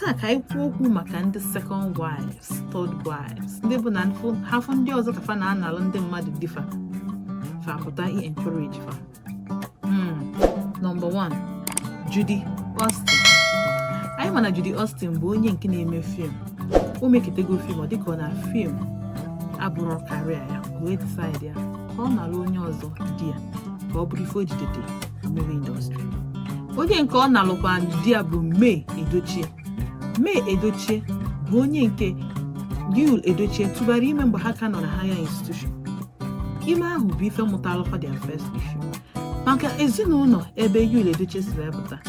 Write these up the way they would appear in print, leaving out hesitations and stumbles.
Taa ka anyị kwuo okwu maka ndị second wives, third wives, ndị bụ na ha fụ ndị ọzọ ka fa na-analụ ndị mmadụ di fa, fa pụta i encourage fa. Number one, Judy Austin. Anyị ma na Judy Austin bụ onye nke na-eme film. O meketego film, ọ dịka ọ na film abụrụ career ya, o wee decide ya ka ọ nalụ onye ọzọ di ya, ka ọ bụrụ ife o jidete na movie industry. Onye nke ọ nalụkwa di ya bụ May Edochie. May Edochie bụ onye nke Yul Edochie tụbara ime mgbe ha ka nọ na higher institution. Ime ahụ bụ ife mụtalụkwa their first issue, maka ezinụlọ ebe Yul Edochie si wee pụta.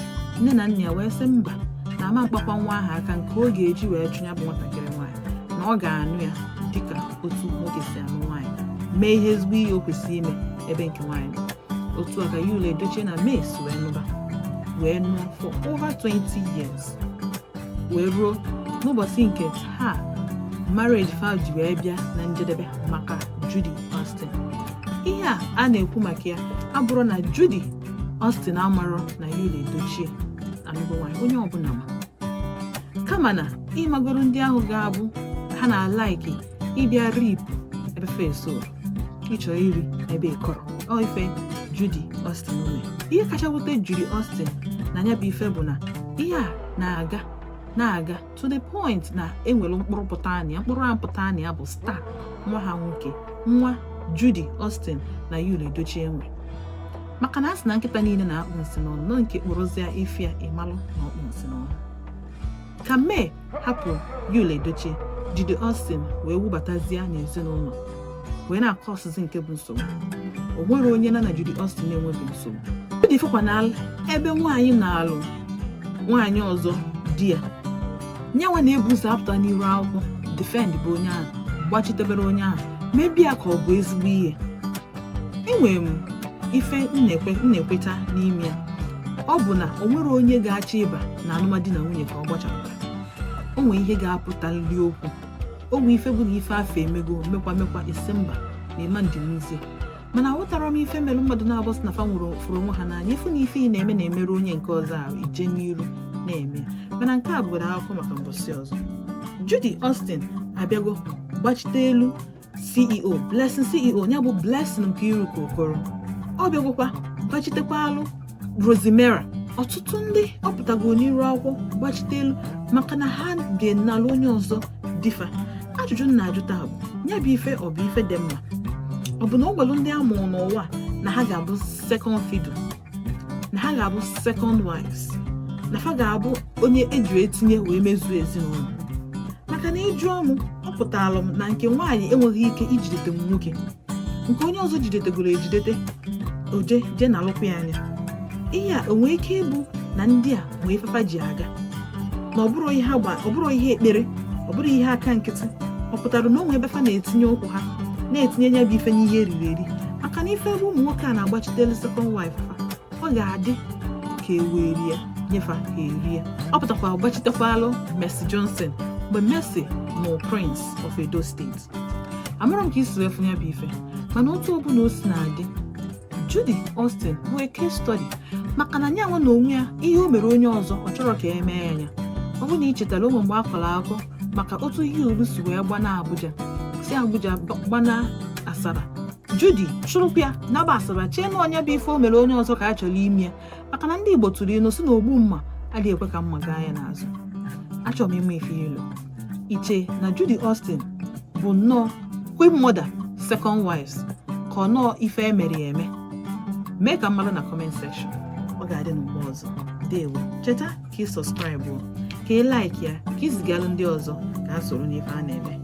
Nne na nna ya wee sị mba, na ama mkpakwa nwa ahụ aka nke ọ ga-eji wee chụ ya bụ nwatakịrị nwaanyị, na ọ ga-anụ ya dịka otu nwoke si anụ nwaanyị, mee ihe ezigbo ihe o kwesịrị ime ebe nke nwaanyị nọ. Otu a ka Yul Edochie na May si wee nụba, wee nụọ for over 20 years, wee ruo n'ụbọchị nke taa marriage fa ji wee bịa na njedebe maka Judy Austin. Ihe a a na-ekwu maka ya abụrụ na Judy Austin amarọ na Yul Edochie anụgo nwaanyị, onye ọbụla ma, kama na ịmagoro ndị ahụ ga-abụ ha na-alike ịbịa rip ebe fesoro ịchọ iri ebe ịkọrọ. Ọ ife Judy Austin mere. Ihe kacha wute Judy Austin na ya bụ ife bụ na ihe a na-aga na-aga to the point na enwere mkpụrụ pụta na ya. Mkpụrụ ahụ pụta na ya bụ Star, nwa ha nwoke, nwa Judy Austin na Yul Edochie nwe, maka na a sị na nkịta niile na-akpụ nsị n'ọnụ nọ nke kpụrụzịa ife ya, ịmalụ na ọkpụ nsị n'ọnụ. Ka May hapụ Yul Edochie, Judy Austin wee wubatazie n'ezinụlọ, wee na-akọsịzi nke bụ nsogbu. O nwere onye na Judy Austin na-enweghị nsogbu. Judy fụkwa na ebe nwaanyị na-alụ nwaanyị ọzọ di ya, nyanwa na-ebu ụzọ apụta n'iru akwụkwọ defend bụ onye ahụ, gbachitebere onye ahụ, mebie ya ka ọ bụ ezigbo ihe. Enwere m ife m na-ekweta n'ime ya, ọ bụ na o nwere onye ga-achọ ịba na alụmdi na nwunye ka ọ gbachapụta. O nwere ihe ga-apụtaliri okwu, o nwere ife bụ na ife afọ emego mekwa mekwa isi mba na ịma ndịnuzie. Mana aghọtara m ife mere mmadụ na-abụ sị na fa nwụrụ fụrụ onwe ha n'anya, ịfụ na ife ị na-eme na-emerụ onye nke ọzọ ahụ, ije n'iru na-eme. Mana nke a bụgoro akụkọ maka mbọsị ọzọ. Judy Austin abịago gbachite elu CEO Blessing, CEO ya bụ Blessing Nkiruka Okoro. Ọ bịagokwa gbachitekwa alụ Rosemary. Ọtụtụ ndị ọ pụtago n'iru akwụkwọ gbachite elu maka na ha dị n'ala onye ọzọ difa. Ajụjụ m na-ajụ taa bụ, ya bụ ife, ọ bụ ife dị mma? Ọ bụ na ọ gwalụ ndị amụrụ n'ụwa na ha ga-abụ second fiddle, na ha ga-abụ second wives, na fa ga-abụ onye eji etinye wee mezuo ezinụlọ? Maka na ịjụọ m, ọ pụtara m na nke nwaanyị enweghị ike ijidete m nwoke nke onye ọzọ jidetegoro ejidete, oje je na alụkwu ya anya. Ihe a o nwee ike ịbụ na ndị a nwee ifefa ji aga na ọ bụrụ ihe agba, ọ bụrụ ihe ekpere, ọ bụrụ ihe aka nkịtị, ọ pụtara na o nwee ebe fa na-etinye ụkwụ ha, na-etinye ya bụ ife n'ihe eriri eri. Maka na ife ebe ụmụ nwoke a na-agbachitelu second wife fa, ọ ga-adị ka eweri ya nyefa ha erie. Ọ pụtakwa gbachitekwalụ Mercy Johnson mgbe Mercy nụ Prince of Edo State. Amara m ka isi wee fụ ya bụ ife, mana otu ọbụla o si na-adị, Judy Austin bụ a case study, maka na nyanwa na onwe ya, ihe o mere onye ọzọ, ọ chọrọ ka e mee ya anya. Ọ bụrụ na ị chetara ụmụ mgbe a kọrọ akụkọ maka otu Yul si wee gbana Abuja, si Abuja gbana Asaba, Judy chụrụkwa ya naba Asaba, chee na ọnya bụ ife o mere onye ọzọ ka a chọrọ ime ya, maka na ndị Igbo tụrụ ilu si na ogbu mma adịghị ekwe ka mma gaa ya n'azụ. Achọrọ m ịma ife ilu iche na Judy Austin bụ nnọọ queen mother second wives, ka ọ nọọ ife emere ya eme. Mee ka mmadụ na comment section. Ọ ga-adị n'mgbe ọzọ. Dewo. Cheta ka ị subscribe, ka ị like ya, ka ị zigalụ ndị ọzọ ka ha soro n'ife a na-eme.